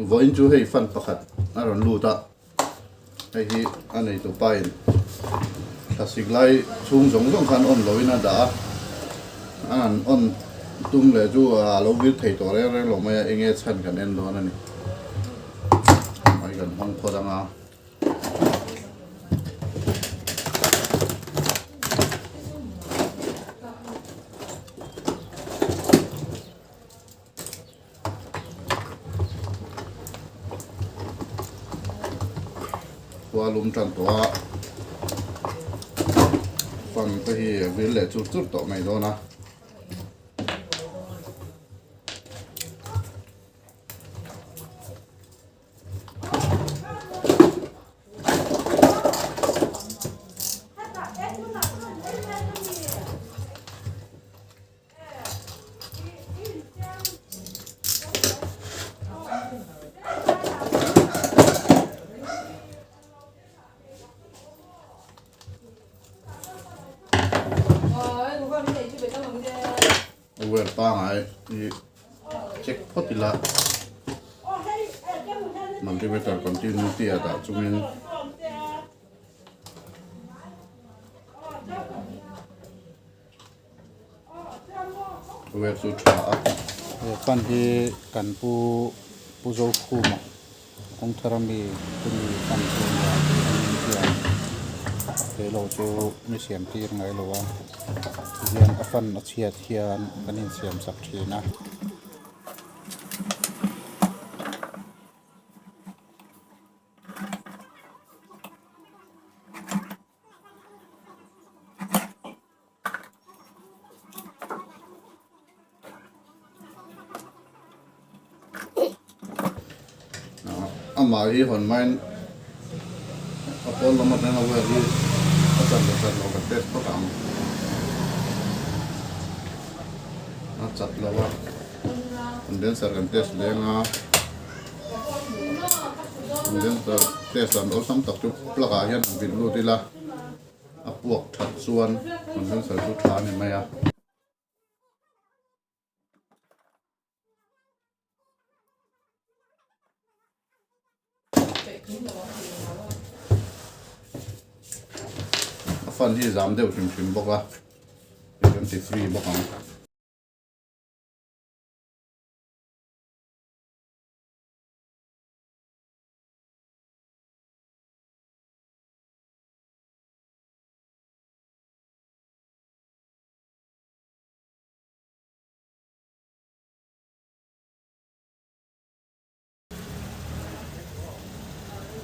Vawiin chu hei fan pakhat a rawn lut a, hei hi a neitu pa in thlasik lai chhung zawng zawng khan on loin a dah a, a han on tum leh chu a lo vir thei tawh reng reng lo mai a, enge chhan kan en dawn a ni. Mai kan hawng phawt ang a. Khua lum tan tawh a fan te hi a vil leh chur chur tawh mai dawn a. Wire pangai hi check phawt ila multimeter continuity a dah chungin Web chu tha a. He fan hi kan pu Pu Zokhuma kawngthar ami chumi fan chu a nia an hian he lo chu mi siam tir ngai lo a tihian a fan a chhiat hian kan insiam sak thin a. Amah hi hawn maiin a pawn lam atanga wire hi a chat leh chat loh kan test phawt ang. A chat lo a, condenser kan test leng a, condenser test dan awlsam tak chu plug ah hian han vit lut ila. A puak that chuan condenser chu tha a ni mai a. A fan hi zam deuh hrim hrim bawk a, kan ti free bawk ang.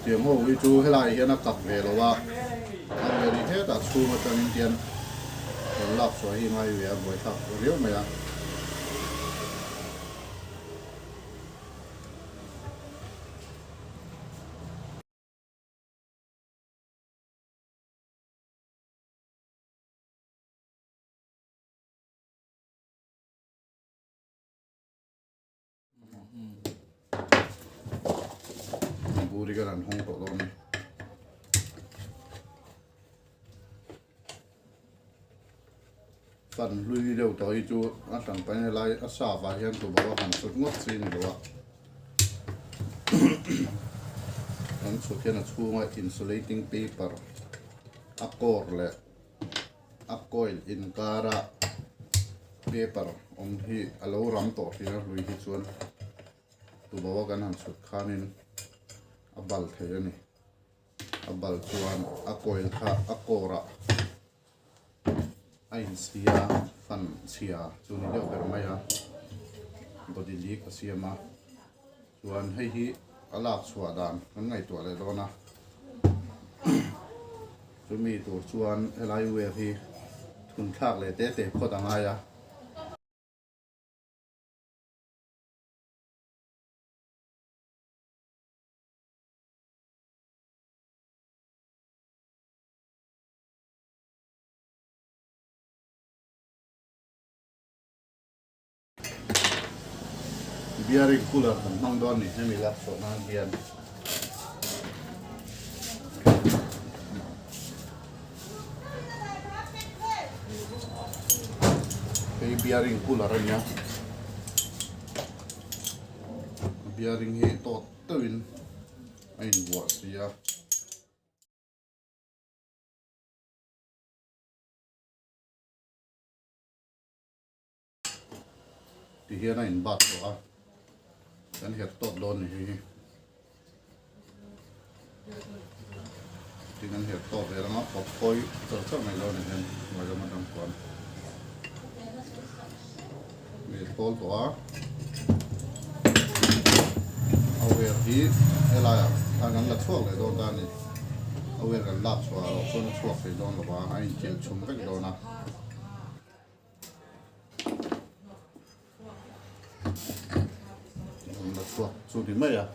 Tiang ho hi chu helai hian a kap ve lo a, a ve ri hetah chhung atangin hian rawn lak chhuah hi ngai ve a buaithlak riau mai a. Buri kan an hawng tawh dawn a ni. Fan hlui deuh tawh hi chu a hran pain helai a sap ah hian tuboh a han chhut ngawt chi a ni lo a. Kan chhut hian a chhunga insulating paper a core leh a coil inkara paper awm hi a lo ram tawh thin a hlui hi chuan tuboh a kan han chhut khanin a bal thei a ni. A bal chuan a coil kha a core ah a inchhia fan chhia chu ni deuh ber mai a body leak a siam a chuan hei hi a lak chhuah dan kan ngaihtuah leh dawn a chumi tur chuan helai wire hi thun thlak leh te te phawt a ngai a. Bearing cooler kan hmang dawn ni hemi lak chhuah nan hian hei bearing cooler a nia. Bearing hi tawt deuhin a invuah si a. Ti hian a inbat tawh a, kan herh tawt dawn ni hi. Tin an herh tawt vel anga pawp khawi char char mai dawn ni hian hnuai lam atang chuan mi thawl tawh a. A wer hi helaiah khan an la chhuak leh dawn ta a ni. A wer kan lak chhuah loh chuan a chhuak thei dawn lo va, a inchilh chhum vek dawn a. La chhuak chu ni mai a.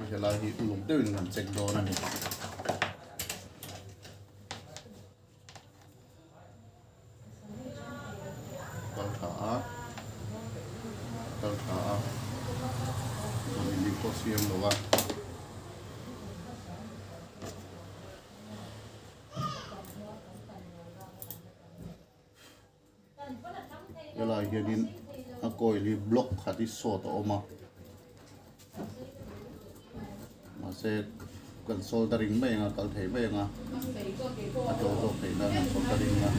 A helai hi uluk deuhin kan check dawn a ni. Kal tha a, kal tha a, body lip pawh siam lo a. Helai hianin a coil hi block khat hi sawt a awm a mahse kan soldering mai anga kal thei mai anga a tlo zawk theih nan an soldering a.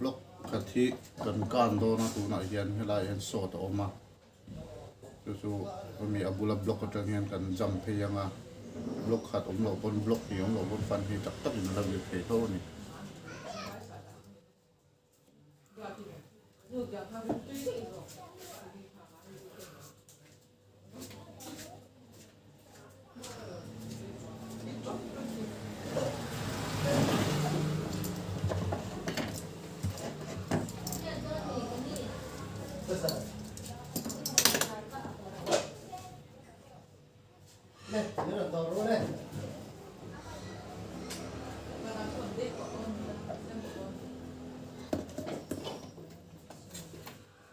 Block khat hi kan kan dawn a tunah hian helai hian sawt a awm a chu chu hemi a bula block atang hian kan jump phei ang a block khat awm loh pawn block hnih awm loh pawn fan hi tak takin a lo vir thei tho a ni.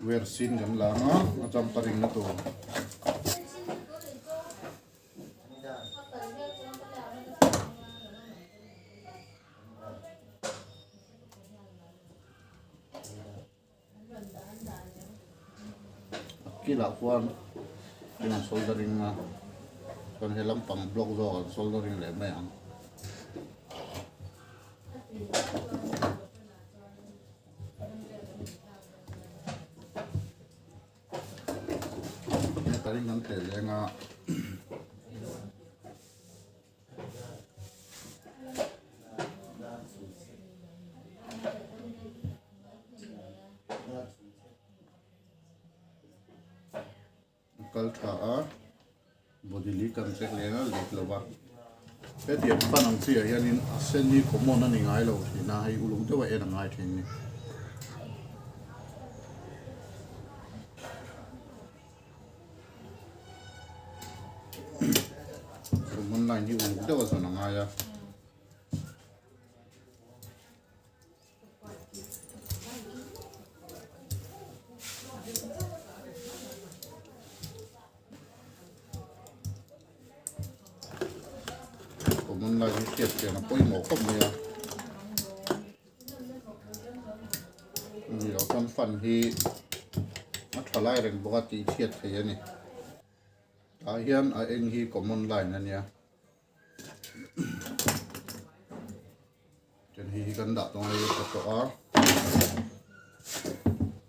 Wer sin kan lang a, a jumper in na tur. A kilah khuan thil an soldering a chuan he lampang block zawk an soldering leh mai ang. Heta in kan teh leng a. A kal tha a body li kan check leng a lik lo va hetiang fan ang chi ah hianin a sen hi common a ni ngai lo thin a hei uluk deuh a en a ngai thin a ni. Common line hi uluk deuh a zawn a ngai a. Common line hi hriat chian a pawimawh khawp mai a. Ni lo chuan fan hi a tha lai reng bawk a tih chhiat thei a ni. Tah hian a eng hi common line a nia. Chuan hei hi kan dah tawng a ka tawh a.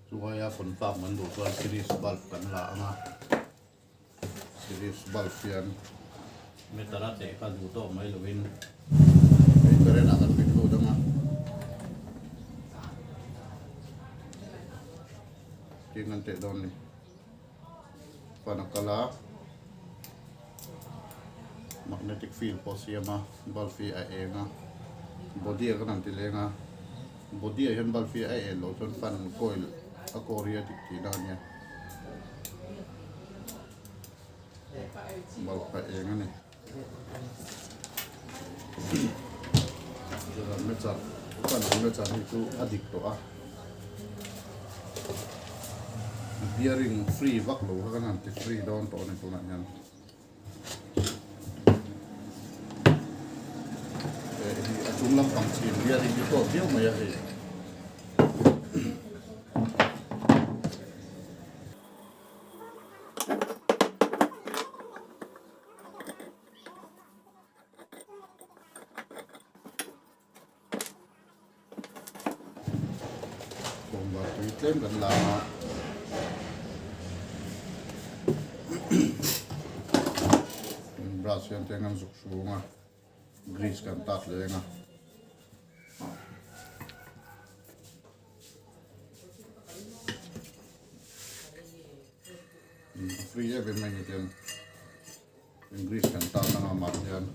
Chuaia confirm kan duh chuan series bulb kan la ang a. Series bulb hian meter a teh kha duh tawk mai lovin hei current ah kan fit lut ang a. Tin kan teh dawn a ni. Fan a kal a magnetic field pawh a siam a bulb hi a eng a body ah kan han ti leng a body ah hian bulb hi a en loh chuan fan coil a core hi a dik tihna a nia bulb a eng a ni. char fan armature hi chu a dik tawh a bearing free vak lo kha kan han ti free dawn tawh a ni tunah hian. Hei a chung lampang chhim bearing hi tawt viau mai a hei. Kawngvar tui tlem kan la a. Brush hian tlem kan zuk hrung a, grease kan tat leng a. Free em em mai ni tiang. English kan tan anga mah hian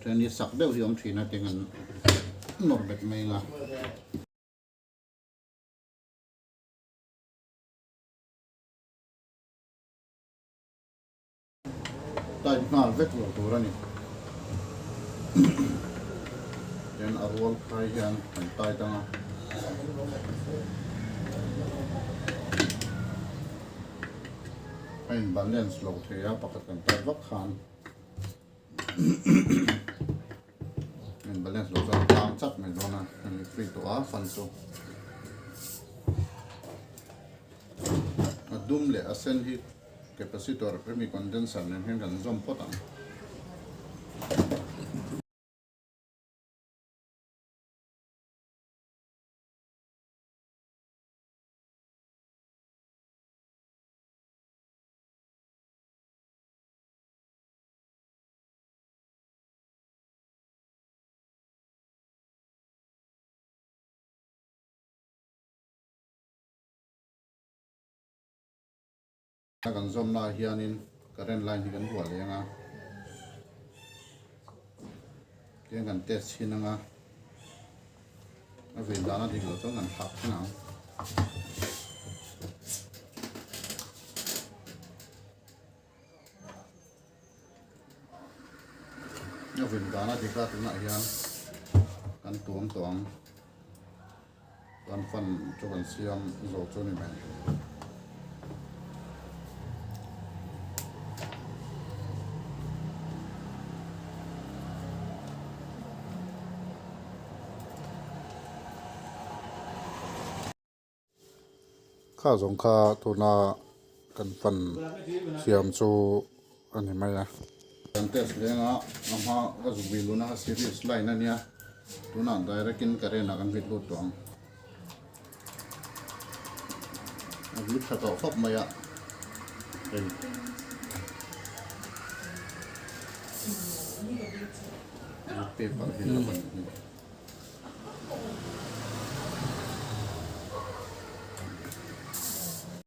Train hi sak deuh hi awm thin a tiang an nawr bet mai ang a. Tight nghal vek lo tur a ni. Tian a rual khai hian kan tight ang a. A in balance lo thei a pakhat kan tight vak khan. In balance lo chuan tlang chat mai dawn a hemi free tawh a fan chu a dum leh a sen hi capacitor hemi condenser nen hian kan zawm phawt ang. Kan zawmna ah hianin current line hi kan huah leh ang a, tiang kan test chhin ang a, a ven dan a dik loh chuan kan thlak thin ang. A vin dan a dik a tunah hian kan tuam tawh ang kan fan chu kan siam zo chu a ni mai. Kha zawng kha tuna kan fan thiam chu a ni mai a. Kan test lenga a hma ka zuk vil luna kha series line a nia tunah direct in current ah kan vit lut tawh ang. A vit tha tawh khawp mai a hei. Paper hi a ban hi.